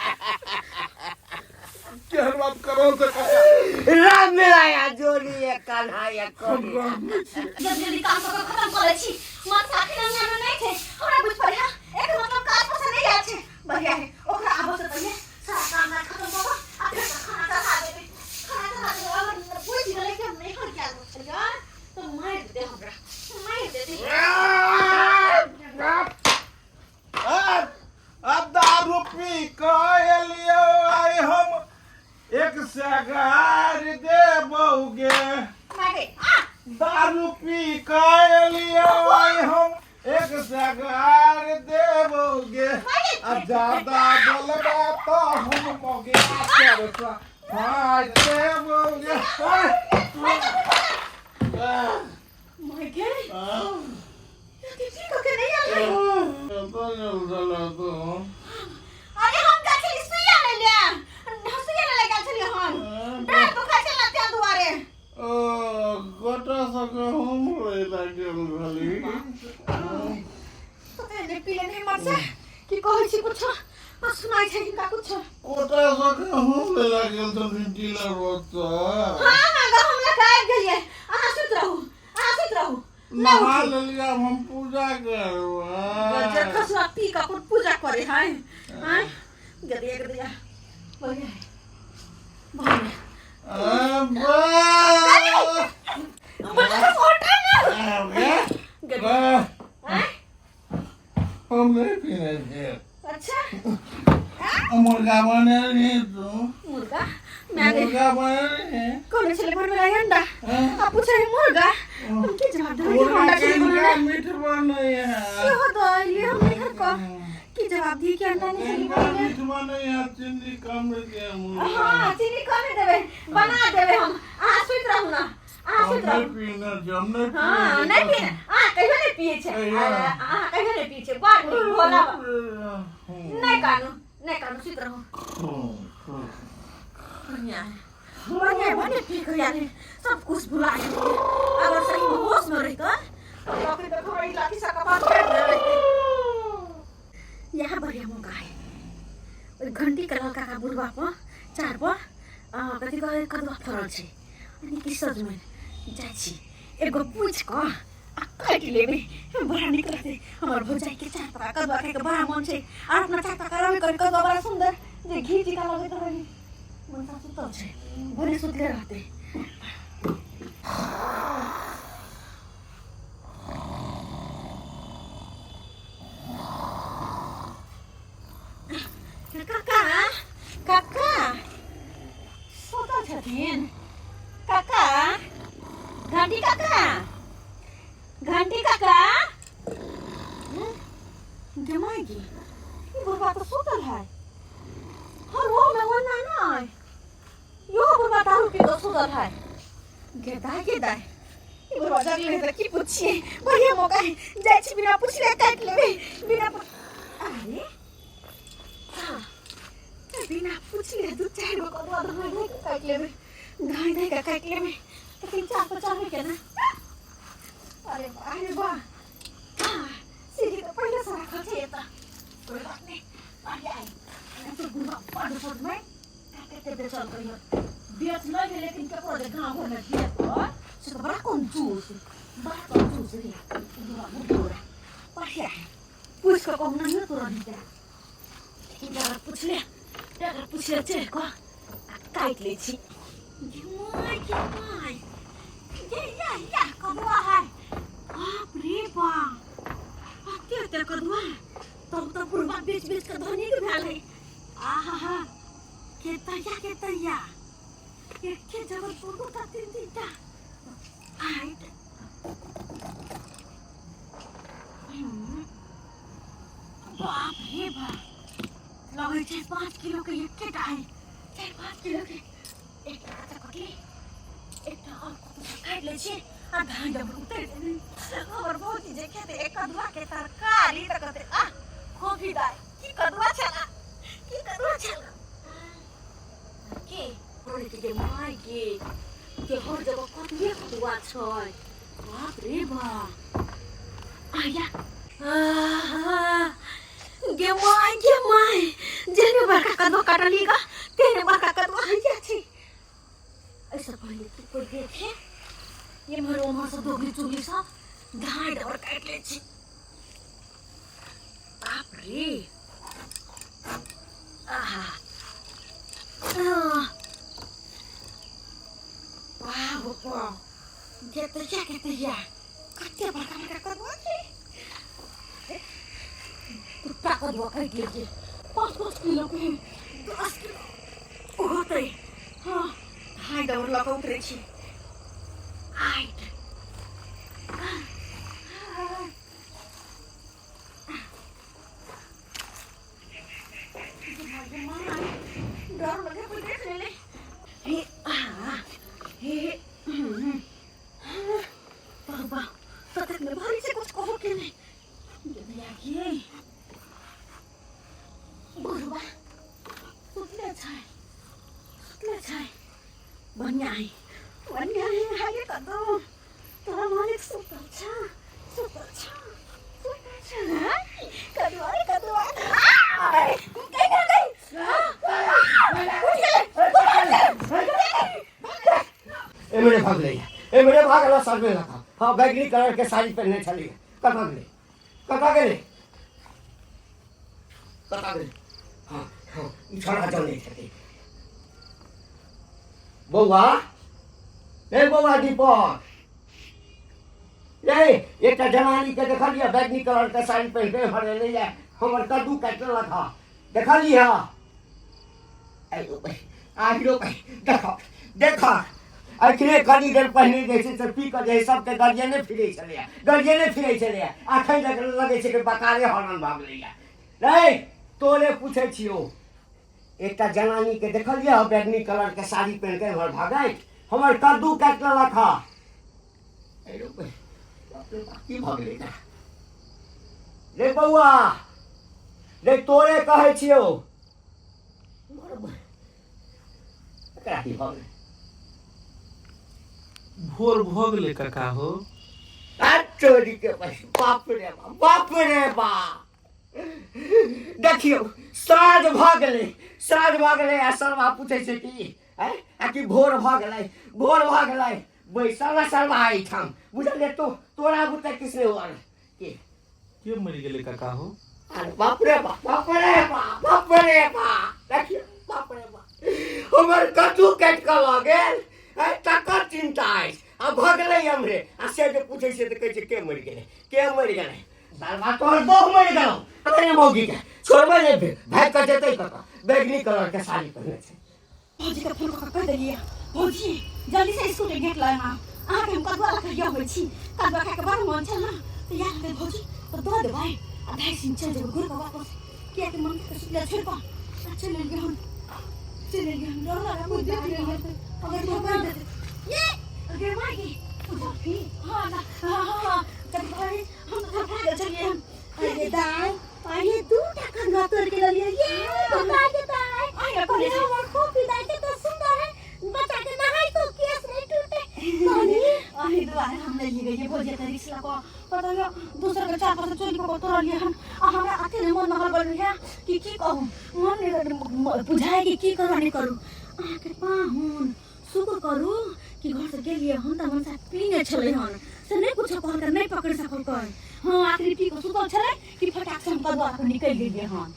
केहन बात कर रहल छै काका? राम मिलाया जोड़ी एक कान्हा एक कोड़ी। जल्दी जल्दी काम कऽ कऽ खत्म कऽ लै छी। मत साथी अंगना में नहीं छै, हमरा बुझ पड़े है एक मतलब काज पसंद नहीं आयल छै। बढ़िया है, ओकरा आबऽ से पहिले सारा काम काज खत्म कऽ कऽ आ फेर से खाना चढ़ा देबै, खाना चढ़ा देबै। अगर बुझि गेलै कि हम नैहर गेल छलियै तऽ मारि देतै हमरा, मारि देतै। आ दारू पी कऽ एलियौ आइ हम एक सगार देबौगे। मारे आ दारू पी कऽ एलियौ आइ हम एक सगार देबौगे, आ ज्यादा बोलबे तऽ हम मौगिया चरसा फाड़ देबौगे। माय गे, ठीक के नहीं आयल है? अरे हम गेल छली सुइया लै ले, सुइया लै गेल छली हम, डाँट दुखाइ छल ने तें दुआरे। ओ गोटा सबके हम लै लए गेल रहली। तो ने पीले नहीं मर से की कहै छी, कुछो आ सुनाइ छै हिनका कुछो? कोटा सबके हम लै लए गेल छली डीलर ओतऽ। हाँ हाँ, गहुम लऽ कऽ आबि गेलियै। अहाँ सुति रहू, अहाँ सुति रहू। नहा लेलियै, आब हम पूजा करबै। खसुआ पी कऽ अपन पूजा करे है। आँय गदिया गदिया, बढ़िया है, बढ़िया। गदिया आँय। हम नहीं पीने छियै। अच्छा। मुर्गा बनेलही तू? मुर्गा मैं गई। मुर्गा बनेलही? कौन छले बनवे ला अंडा आ पूछे है मुर्गा, हम की जवाब देबै? मुर्गा अंडा छले किनका बनवे मीठ बनै है? सेहो दलिए हम नहीं को की जवाब दी कि अंडा नहीं छले किनका बनवे। मीठ बनै है? चीनी कम के मुर्गा। हाँ, चीनी कमे देबै, बना देबै हम। अहाँ सुति रहू ना, अहाँ हम सुति नहीं रहू। पीने छी, हम नहीं हाँ पीने। नहीं पीने, अहाँ कहियो नहीं पिए छै। कहियो। अरे, अहाँ कहियो नहीं पिए छै, बड़ नीक भोला बा। नहीं कानू, नहीं कानू, सुति रहू। बढ़िया है, बढ़िया है, बढ़िया पी के आयल है, सब कुछ भुला गेलियै। अगर सही में होश में रहितै तऽ लकड़ी तऽ थोड़ा ई लाठी सँ कपार फाड़ि देने रहितै। यहाँ बढ़िया मौका है, ओहि घंटी के लड़का का बुढ़वा पर चार पर कथी कहै कदुआ फड़ल छै, यानी कि सजमनि। जाइ छी एगो पूछि कऽ आ काटि लेबै, बड़ा नीक रहतै। हमर भौजाइके चार पका कदुआ खाइके बड़ा मन छै आर अपना चार पका रहबे करै कदुआ बड़ा सुन्दर जे घी जिका लगैत रहै। मनसा सुतल छै, भोरे सुतले रहतै। काका, काका सुतल छथिन? काका, घंटी काका, घंटी काका गे माय गे, ई बुढ़बा तऽ सुतल है। हर वो में वो ना ना यो बुढ़बा दारू पी कऽ सुतल है। गे दाय, गे दाय, ई बुढ़बा जगले है तऽ की पुछिए? बढ़िया मौका है, जाइ छी बिना पुछले काटि लेबै, बिना अरे हाँ, बिना पुछले दू चारि गो कदुआ धाँइ धाँइ कऽ काटि लेबै, धाँइ धाँइ कऽ काटि लेबै, तखन चार पर चढ़बै केना? अरे वाह रे वाह, हाँ, सीढ़ी तऽ पहिले से राखल छै एतऽ, कोई बात नहीं, बढ़िया है। एना तो बुढ़वा बड्ड सोचबै कते बेचल कहियो बेच नहि है, लेकिन ककरो जे गाँव घरमे बेचतै से तऽ बड़ा कंजूस, बड़ा कंजूस है बुढ़वा। बुढ़ो बढ़िया है, पूछि कऽ कहू नहियो तोरा नहीं दे, लेकिन अगर पुछले, अगर पुछले चढ़ि कऽ आ काटि लै छी। गे my, गे my, गे या या कदुआ है, बाप रे बाप, अते अते कदुआ, तब तऽ बुढ़वा बेच बेच कऽ धनिक भेल है। आहा हा, के तैया, के तैया, एके जगह दू दूटा तीन तीनटा आइट। बाप रे बाप, लगै छै 5 किलो के एकेटा है। 4-5 किलो के एकटा अच्छा कटली, एकटा और कतौ काटि लै छियै आ धान जब उतरि जेबै। हमर भौजी जे खेतै एक कदुआ के तरकारी तऽ कहतै, आह खोपी दाइ, की कदुआ छला, की कदुआ छला। के के माय के के हर जगह कदुए कदुआ छै। बाप रे बाप, आया आहा गे my, गे my, जेहने बड़का कदुआ काटली गा तेहने बड़का कदुआ हैया छै। ऐसा पहिले तू कोई देखे एम्हर ओम्हर से दोगली चुगली सब धाय डबर काटि लै छी। बाप रे, आहा वाह वाह, गेतैया गेतैया, कते बड़का बड़का कदुआ छै। कुत्ता कदुआ काटि लेलियै, 5-5 किलो के, 10 किलो होतै। हँ, हाय दौड़ लऽ कऽ उतरै छी। आइट डर लगे, कोई देख ले। हे आ हे बाबा, ततेक ने भारी छै, कुछ कहू के नहि। गेलैया गे बुढ़वा सुतले छै, सुतले छै। बढ़िया है, बढ़िया है। हागे कदम तोरा मालिक सुतल छ, सुतल छ, सुतल छ। कदुआ रे कदुआ, गई गई गई, उठ गेलै। एमरे भागलै, एमरे भागल सरबे लगा। हाँ, बैगनी कलर के साड़ी पहनने छलियै। कतऽ गेलै, कतऽ गेलै, कतऽ गेलै? हाँ हाँ, ई छोड़ा जनै छथिन। बौआ, ए बौआ दीपक रे, एकटा जनानी के देखलियै बैगनी कलर के साड़ी पहिन के एम्हर एलैया, हमर कद्दू काटि लेलक हँ, देखलियै? आहिरो देख देख, अखने कनी देर पहिने जे छै से पी कऽ जे सबके गरियेने फिरै छलैया, गरियेने फिरै छलैया। अखन तक लगै छै कि बकारे हनन भऽ गेलैया। रे तोरे पूछै छियौ, एकटा जनानी के देखलियै बैगनी कलर के साड़ी पहिन के एम्हर भागैत, हमर कद्दू काटि लेलक हँ? की भऽ गेलै रे बौआ? रे तोरे कहै छियौ, एकरा की भऽ गेलै? भोर भऽ गेलै काका हो। चोरी के बाप रे बाप, बाप रे बाप, देखियौ साँझ भऽ गेलै, साँझ भऽ गेलै आ सरबा पूछै छै कि आँय, आ कि भोर भऽ गेलै, भोर भऽ गेलै। बैसल सरबा एहिठाम, बुझलियै? तो तोरा बुते किछु नहि हुअ के। के मरि गेलै काका हो? अरे बाप रे बाप, बाप रे बाप, बाप रे बाप, देखियौ बाप रे बाप, हमर कद्दू काटि कऽ लऽ गेल। आँय, तकर चिन्ता अछि आ भऽ गेलै हमरे। आ से जे पूछै छियै तऽ कहै छै के मरि गेलै, के मरि गेलै? सालबा तोहर बहु मरि गेलौ। अरे मौगी के छोड़बै नहि, फेर भागि कऽ जेतै कतऽ? बैगनी कलर के साड़ी पहिने छै। भौजी के फोन कऽ कऽ कहि देलियै, भौजी जल्दी से स्कूल के गेट लग आउ, अहाँके हम कदुआ लऽ कऽ अबै छी। कदुआ खाके बड़ मन छल ने, तऽ याद हेतै भौजी तऽ दऽ देबै आ ढाई सिन चलि जेबै घुरि कऽ वापस, कियाकि मन के सुतले छोड़ि कऽ आ चलि एलियै हम, चलि एलियै हम। डर लागल कोइ देख लेलियै अगर तो कहि देतै। ये अगे माय गे, हाँ ना, हाँ हाँ हाँ, कथी कहै, हम तऽ धड़फड़ा गेल छलियै हम। अरे दाई, अरे 2 टा कंघा तोड़ के ललियै ये बता के दाई। आइ कहले अरे हमर खोपी दाई के तो सुंदर है, बच्चा के नहाई तो केस नहीं टूटे कहनी। अही दुआरे हम नहीं गई भौजी, एते रिक्स लऽ कऽ पता यऽ दोसर के चार पाँच चोरी कऽ कऽ तोड़लियै हन आ हमरा अते नहि मन महल बनल है कि की कहू, मन नहि बुझाय कि की करू नहि करू। अहाँके पाहुन शुक्र करू कि घर से गेलियै हन तऽ मनसा पीने छलै हन, से नहि कुछो कहलकै, नहि पकड़ि सकलकै। हँ, आखिरी पी कऽ सुतल छलै कि फटाक से हम कदुआ कऽ निकलि गेलियै हन।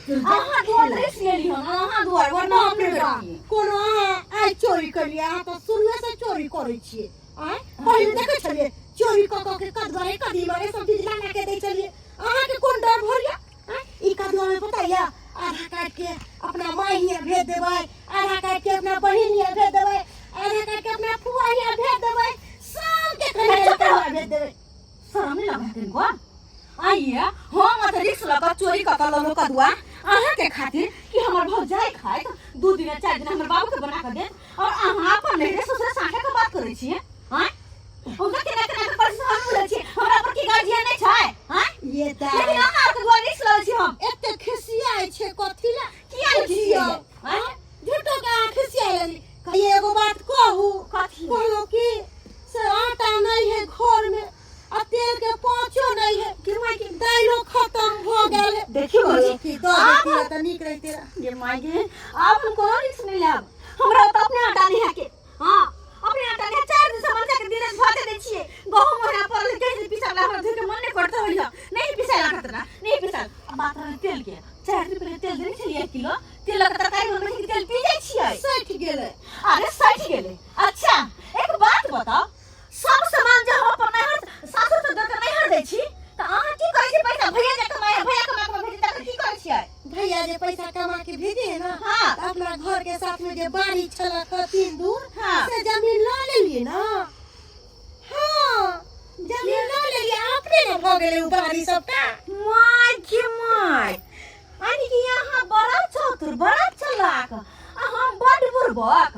अहाँ दुआर रिक्स लेली हन, अहाँ दुआर, वरना हम नहि रहितियै। कोनो अहाँ आइ चोरी केलियै? अहाँ तऽ शुरुए से चोरी करै छियै। आँय, पहिले देखै छलियै चोरी कऽ कऽ के कदुआ रे कदीमा रे सब चीज ला ला के दै छलियै, अहाँके कोन डर भऽ गेल? आँय, ई कदुआ में पता यऽ आधा काटि के अपना माय हियाँ भेज देबै, आधा काटि के अपना बहिन हियाँ भेज देबै, आधा काटि के अपना फुआ हियाँ भेज देबै, सबके कन्या कदुआ भेज देबै। शरम नहि लगै हथिन को? आइए हम अते रिक्स लऽ कऽ चोरी कऽ कऽ ललो कदुआ अहाँके खातिर कि हमर भौजाई खाए 2 दिन 4 दिन हमर बाबू के बना कऽ देत और अहाँ अपन नैहरे ससुरे साठे के बात करै छियै। आँय, हुनका केना केना के परिस्थिति हम बुझै छियै, हमरा पर की गार्जियन नहि छै? आँय, ये दाइ, लेकिन अहाँ आरके दुआरे रिक्स लबै छी हम। एते खिसियाइ छै कथी लए? किया नहि बुझियौ। खिसियेबै? आँय? झूठो के अहाँ खिसियाइ लगली। ये एगो बात कहू? कथी? कहलहुँ कि से आटा नहीं है घर में आ तेल के पाँचो नहीं है, दाइलो खत्म भऽ गेल है। देखियौ भौजी, कि दऽ आब देती तऽ नीक रहिते रह। गे माय गे, आब हम कोनो रिक्स नहीं लेब। हमरा ओतऽ अपने आटा नहीं है के, हाँ, अपने आटा नहीं है। 4 दिन से मरचा के दिन रात भाते दै छियै, गहूम ओहिना पड़ल है, कैसे पिसा ला हमरा धोइ के मन नहीं करता होइया, नहीं पिसा लागत ना नहीं पिसा। अब बात रहल तेल के, 4 दिन पहिले तेल देने छलियै 1 किलो तेल लऽ के तरकारी बनबै छी, तेल पी जाइ छियै। सठि गेलै। अरे सठि गेलै। अच्छा एक बात बताओ, सब सामान जे हम अपन नैहर सासुर से दऽ के नैहर दै छी तऽ अहाँ की करै छी? पैसा भैया जे कमाय, भैया कमा कमा भेजै, तकर की करै छियै? भैया जे पैसा कमा के भेजे है ना, तऽ अपना घर के साथ में जे बाड़ी छलक हँ 3 दूर, से जमीन लऽ लेलिए ना। हाँ, जमीन लऽ लेलिए, अपने ने भऽ गेलै उ बाड़ी सबटा। My गे my, यानी कि यहाँ बड़ा चतुर, बड़ा चालाक आ हम बड बुड़बक।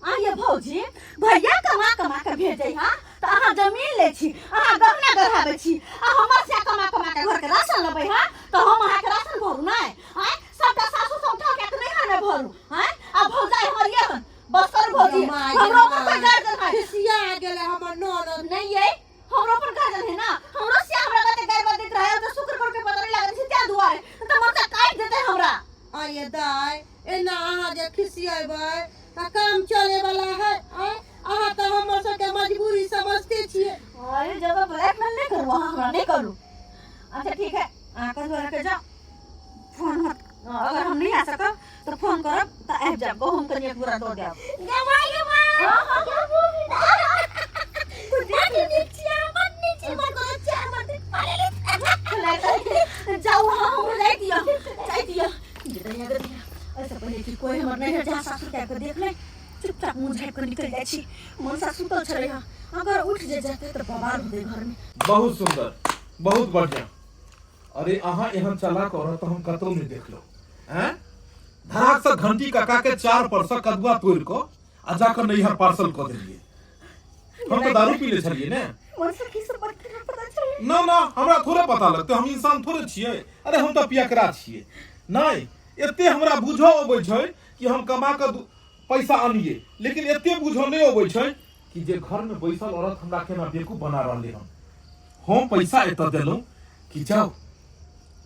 आ ये भौजी, भैया कमा कमा के भेजै हाँ तऽ अहाँ जमीन लै छी, अहाँ गहना गढ़ाबै छी आ हमर से कमा कमा के घर के राशन लेबै हाँ तऽ हम अहाँके राशन भरू नहि? आँय, सबटा सासु से उठा के नैहर में भरू? आँय, आ भौजाई हमर ये हन। बस करू भौजी। My हमरो पर कोई my, guardian है? खिसिया गेलै हमर ननद। नहीं, ये हमरो पर गार्जियन है ना। हमरो से हमरा कते गारि बात दैत रहे तऽ शुक्र कर के पता नहीं लागल छै, तें दुआरे तऽ मरचा काटि देतै हमरा। आये दाय, एना अहाँ जे खिसियेबै तऽ काम चले वाला है? आँय, अहाँ तऽ हमर सबके मजबूरी समझते छियै। अरे जब ब्लैकमेल नहीं करू अहाँ हमरा, नहीं करू। अच्छा ठीक है, अहाँ कदुआ लऽ के जाओ। फोन मत, अगर हम नहीं आ सकब तो फोन करब तऽ आबि जायब, गहूम कनि 1 बोरा दऽ देब। गमाय गमाय, बड नीक छियै, बड नीक छियै, बड गोर छियै, बड पाले। जाउ अहाँ, हमरा जाय दिअ, जाय दिअ। ऐसे पहिले कि कोई हमर नहीं है जहाँ सासुर के आबि कऽ देख ले, चुपचाप मुँह झाँपि कऽ निकलि जाइ छी। मन सा सुतल छलै हँ, अगर उठि जे जेतै तऽ बवाल होतै घरमे। बहुत सुंदर, बहुत बढ़िया। अरे अहाँ एहन चालाक औरत तऽ हम कतौ नहि देखलहुँ। हैं, धड़ाक से घंटी काका के चार पर से कदुआ तोड़ कऽ आ जाकर नैहर पार्सल कऽ देलियै। हम तऽ दारू पी ले छलियै ने। मन से की सब बात केना पता चलै? ना ना, हमरा थोड़े पता लगतै, हम इंसान थोड़े छियै। अरे हम तऽ पियकरा छियै। नहि एते हमरा बुझऽ अबै छै कि हम कमा कऽ पैसा आनियै, लेकिन एते बुझऽ नहि अबै छै कि जे घरमे बैसल औरत हमरा केना बेवकूफ बना रहलै हन। हम पैसा एतऽ देलहुँ कि जाउ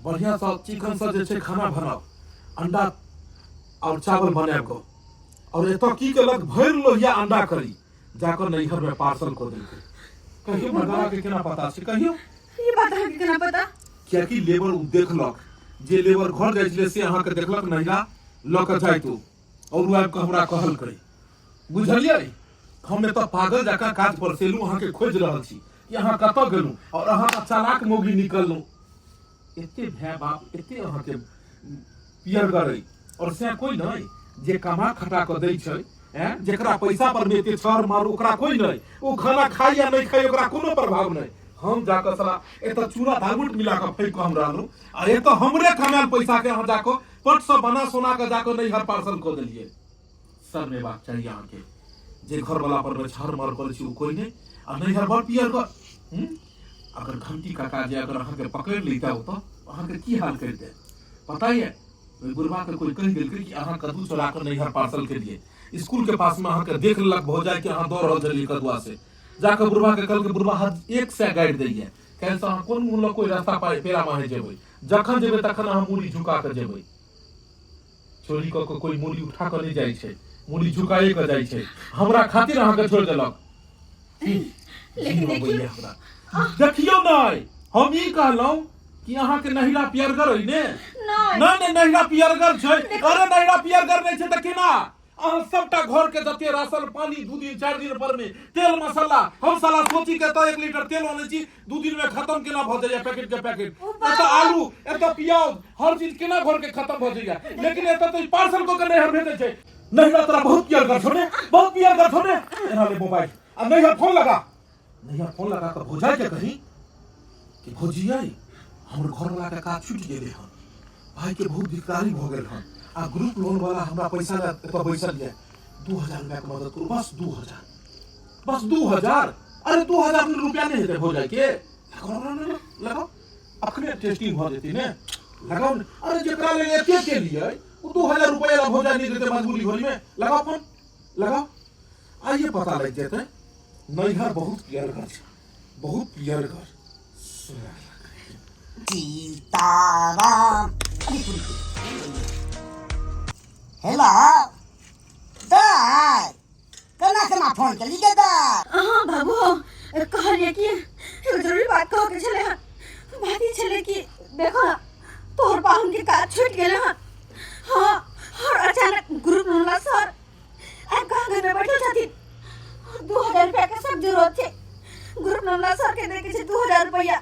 बढ़िआँसँ चिकनसँ जे छै खाना बनाउ, अंडा आओर चावल बनायब कऽ, आओर एतऽ की केलक? भरि लोहिया अंडा करी जाकऽ नैहरमे पार्सल कऽ देलकै। कहियो मर्दाना के केना पता छै? कहियो ई बात अहाँके केना पता? कियाकि लेबर ओ देखलक, जे लेबर घर जाइ छलै से अहाँके देखलक नहिरा लऽ कऽ जाइत ओ, आओर ओ आबि कऽ हमरा कहलकै। बुझलियै? हम एतऽ पागल जकाँ काज पर से एलहुँ, अहाँके खोजि रहल छी कि अहाँ कतऽ गेलहुँ, आओर अहाँ तऽ चालाक मौगी निकललहुँ। एते भाय बाप एते अहाँके पियरगर अइ आओर से कोइ नहि जे कमा खटा कऽ दै छै। ऐं, जेकरा पैसा पर मे एते छर मारू ओकरा कोइ नहि, ओ खाना खाइ या नहि खाइ ओकरा कोनो प्रभाव नहि। हम जाकऽ साला एतऽ चूड़ा धागुट मिला कऽ फेंक कऽ हम रहलहुँ आ एतऽ हमरे कमायल पैसा के अहाँ जाकऽ पटसँ बना सोना कऽ जाकऽ नैहर पार्सल कऽ देलियै। शर्म एबाक चाही अहाँके। जे घरवला पर मे छर मर करै छी ओ कोइ नहि आ नैहर बड़ पियर कर। अगर घंटी काका जे अगर अहाँके पकड़ि लैता ओतऽ, अहाँके की हाल करितै पता यऽ? ओहि बुढ़बा के कोई कहि देलकै कि अहाँ कद्दू चोरा कऽ नैहर पार्सल केलियै। स्कूल के पास में अहाँके देख लेलक भौजाई कि अहाँ दऽ रहल छलियै कदुआ, से जाकऽ बुढ़बा के कहलकै। बुढ़बा हाथ एक सए गाड़ि दैये। काल्हि से अहाँ कोन मुँह लऽ कोई रास्ता पेरा माहे जेबै? जखन जेबै तखन अहाँ मूड़ी झुका कऽ जेबै। चोरी कऽ कऽ कोई मूड़ी उठा कऽ नहि जाइ छै, मूड़ी झुकाए कऽ जाइ छै। हमरा खातिर अहाँके छोड़ि देलक। लेकिन देखियौ, हमरा देखियौ नहि, हम ई कहलहुँ कि अहाँके नहिरा पियरगर अइ ने? नहि। नहि नहि, नहिरा पियरगर छै। अरे नहिरा पियरगर नहि छै तऽ केना अहाँ सबटा घर के जते राशन पानी 2 दिन 4 दिन पर में तेल मसाला, हम साला सोची के तऽ 1 लीटर तेल अनै छी, 2 दिन में खत्म केना भऽ जाइया पैकेट के पैकेट? एतऽ आलू, एतऽ प्याज, हर चीज केना घर के खत्म भऽ जाइया? लेकिन एतऽ तऽ पार्सल कऽ के नैहर भेजै छै। नहिरा तोरा बहुत पियरगर छौ ने, बहुत पियरगर छौ ने। एना ले मोबाइल आ नैहर फोन लगा। नैहर फोन लगा कऽ भौजाई के कही कि भौजी यै, हमर घरवला के काज छूटि गेलै हन। भाई के बहुत धिक्कारी भऽ गेल हन आ ग्रुप लोन वाला हमरा पैसा लए एतऽ बैसल यऽ 2000 रुपया के मदद करू बस 2000 बस 2000। अरे 2000 रुपया नहि हेतै भौजाई के लगाओ ना ना लगाओ अखने टेस्टिंग भऽ जेतै ने लगाओ ने। अरे जेकरा लेल एते केलियै ओ 2000 रुपया ला भौजाई नहि देतै मजबूरी घड़ी में लगाओ फोन लगाओ आइए पता लागि जेतै नैहर बहुत पियरगर छै बहुत पियरगर। सीताराम हेलो दाइ केना केना फोन केली गे दाइ? हाँ बाबू कहलिए कि एगो जरूरी बात कह के छले हन। बात ई छले कि देखो ना तोहर पाहुन के काज छूट गेले हन। हाँ और अचानक ग्रुप लोन ला सर आब कहाँ घर में बैठल छथिन। 2000 रुपया के सब जरूरत छै ग्रुप लोन ला सर के दे के छै 2000 रुपया।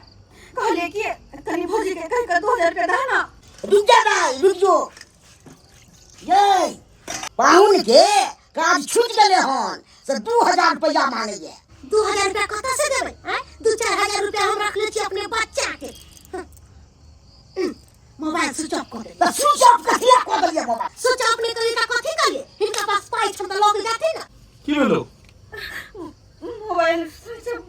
कहलिए कि कनी भौजी के कहि के 2000 रुपया दह ना। रुक जा दाइ रुक जो ये पाहुन के काज छूट गेले हन से 2000 रुपया मांगैया। 2000 रुपया कतऽ से देबै आँय? 2-4 हजार रुपया हम रखले छी अपने बच्चा के। मोबाइल स्विच ऑफ कऽ देलियै। तऽ स्विच ऑफ कथी लए कऽ देलियै मोबाइल? स्विच ऑफ नहि करियै तऽ कथी करियै? हिनका पास पाइ छनि तऽ लऽ के जाथिन ने। की भेलो? मोबाइल स्विच ऑफ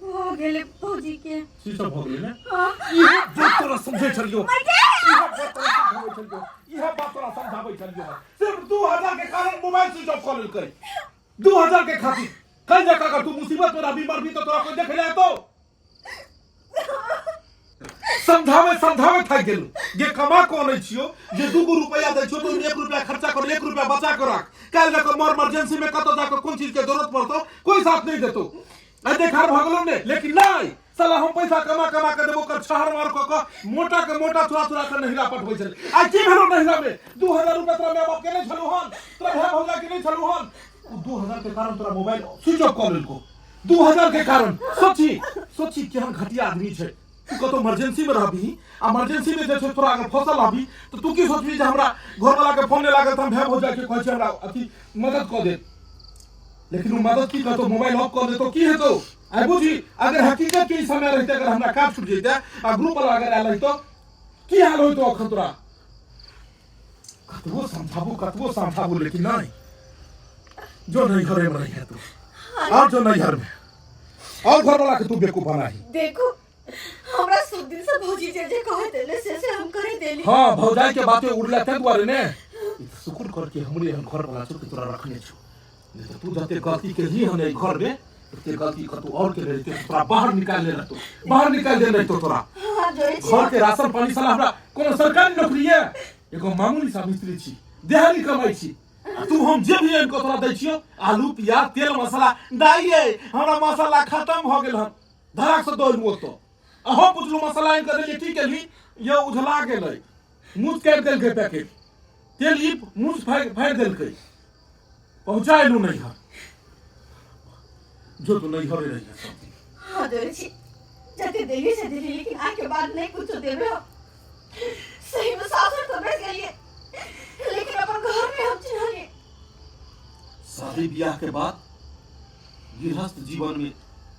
भऽ गेलै भौजी के। स्विच ऑफ भऽ गेलै ने? हाँ। इहे बात तोरा समझै छलियौ, इहे बात तोरा समझाबै छलियौ, इहे बात तोरा समझाबै छलियौ। सिर्फ 2000 के कारण मोबाइल स्विच ऑफ कऽ लेलकै 2000 के खातिर। कल जाकर अगर तू मुसीबत में रहबी मरबी तो तोरा कोई देखे ले तो समझावे समझावे थाकि गेलू जे कमा कऽ अनै छियौ जे 2 गो रुपया दै छियौ तो 1 रुपया खर्चा कर 1 रुपया बचा कऽ राख। काल्हि जाकऽ मोर इमरजेंसी में कतऽ जाकऽ कोन चीज के जरूरत पड़तौ कोई साथ नहीं देतौ। आ देखार भऽ गेलौ ने लेकिन नहीं साला हम पैसा कमा कमा के देबो कर छहर मार कऽ कऽ मोटा के मोटा चुरा चुरा के नहिरा पठबै छलै। आ की भेलौ नहिरा में 2000 रुपया तोरा माय बाप के नहीं छलौ हन तोरा भाय भौजा के नहीं छलौ हन। ओ 2000 के कारण तोरा मोबाइल स्विच ऑफ कऽ लेलको 2000 के कारण। सोची सोची केहन घटिया आदमी छै। तू कतौ इमरजेंसी में रहबही आ इमरजेंसी में जे छै तोरा अगर फसल रहबही तऽ तू की सोचबही जे हमरा घरवाला के फोन नहि लागल तऽ हम भाय भौजा के कहै छी हमरा अथी मदद कऽ दे। लेकिन ओ मदद की करतौ मोबाइल ऑफ कऽ देतौ की हेतौ? आइ बुझी अगर हकीकत के ई समय रहते अगर हमरा काज छूट जैते आ ग्रुप वाला अगर आयल रहितौ की हाल होइतौ अखन तोरा? कतबो समझाबू कतबो समझाबू लेकिन नहीं जो नैहरे में रही है तू और जो नैहर में और घर वाला के तू बेवकूफ बनाही। देखो हमरा सब दिन से भौजी जे जे कहे देले से से हम करे देली। हाँ भौजाई के बातें उड़ला ते दुआरे ने शुक्र कर के हमरे हम घर वाला छोड़ के तोरा रखने छो नहीं तो तू जते गलती के ही हने घर में उते गलती कतौ और के रहते तोरा बाहर निकाल ले रहतो बाहर निकाल दे रहतो तोरा। हाँ, जोड़े छी। घर के राशन पानी साला हमरा कोनो सरकारी नौकरी है एगो मामूली सा मिस्त्री छी देहाड़ी कमाई छी आ तू हम जे भी आनि कऽ तोरा दै छियौ आलू प्याज तेल मसाला दाइ यै हमरा मसाला खत्म भऽ गेल हन धड़ाक से दऽ एलहुँ ओतऽ आ हम पुछलहुँ मसाला आनि कऽ देलियै की केलही ये उझला गेलै मुँह काटि देलकै पैकेट तेल ई मुँह फाड़ि फाड़ि देलकै पहुँचा एलहुँ नैहर जो तू नैहरे रही सब दिन। हाँ जोड़े छी जते देली से देली लेकिन आइ के बाद नहीं कुछ देबे हम। सही में सासुर तो बच गेलिए लेकिन अपन घर में हम चिन्हलिए। शादी ब्याह के बाद गृहस्थ जीवन में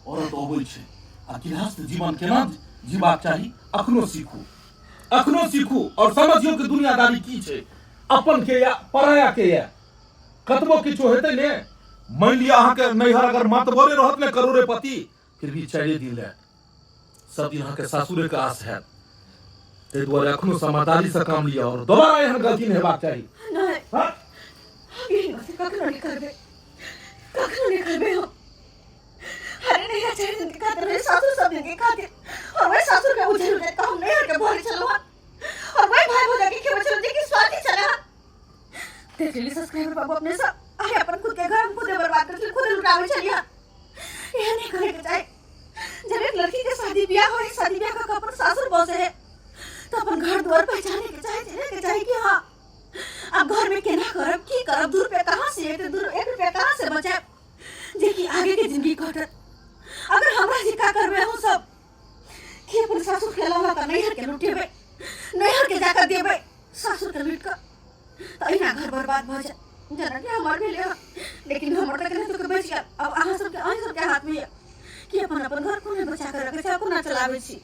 औरत अबै छै आ गृहस्थ जीवन केना जीबाक चाही अखनो सीखू अखनो सीखू और समझियौ कि दुनियादारी की छै अपन के या पराया के या कतबो किछो हेतै ने मान लिअ अहाँके नैहर अगर मातबरे रहत ने करोड़ेपति फिर भी 4 दिन लए सब दिन अहाँके सासुरे के आस हैत। ताहि दुआरे अखनो समझदारी से काम लिअ और दोबारा एहन गलती नहि हेबाक चाही। नहीं। हाँ? हम एहन गलती कखनो नहि करबै कखनो नहि करबै हम। अरे नहीं 4 दिन के खातिर मेरे सासुर सब दिन के खातिर और वही सासुर में उझल उझल के हम नैहर के भरे छलहुँ हन और वही भाई भौजा के खेबै छलहुँ जे कि स्वाति छलै हन। देख लेली सब्सक्राइबर बाबू अपने सब अरे अपन खुद के घर हम खुदे बर्बाद कर छलियै खुदे लुटाबै छलियै हन। एहन नहीं करे के चाही। जब एक लड़की के शादी ब्याह होए शादी ब्याह कऽ अपन सासुर बसे है तो अपन घर द्वार पहचाने के चाही चिन्हे के चाही कि हाँ अब घर में केना करब की करब 2 रुपया कहाँ से एतै 1 रुपया कहाँ से बचायब जे कि आगे के जिंदगी कटत। अगर हमरा जे का करबै हम सब कि अपन सासुर के अलावा का नैहर के लुटेबै नैहर के जाकर देबै सासुर के लुटि कऽ तऽ अहिना घर बर्बाद भऽ जायत। जेना कि हमर भेलै हँ लेकिन हमर तऽ केनाहितो कऽ बचि गेल। अब अहाँ सबके अहीं सबके हाथमे यऽ कि अपन अपन घर कोना बचा कऽ रखै छी आ कोना चलाबै छी।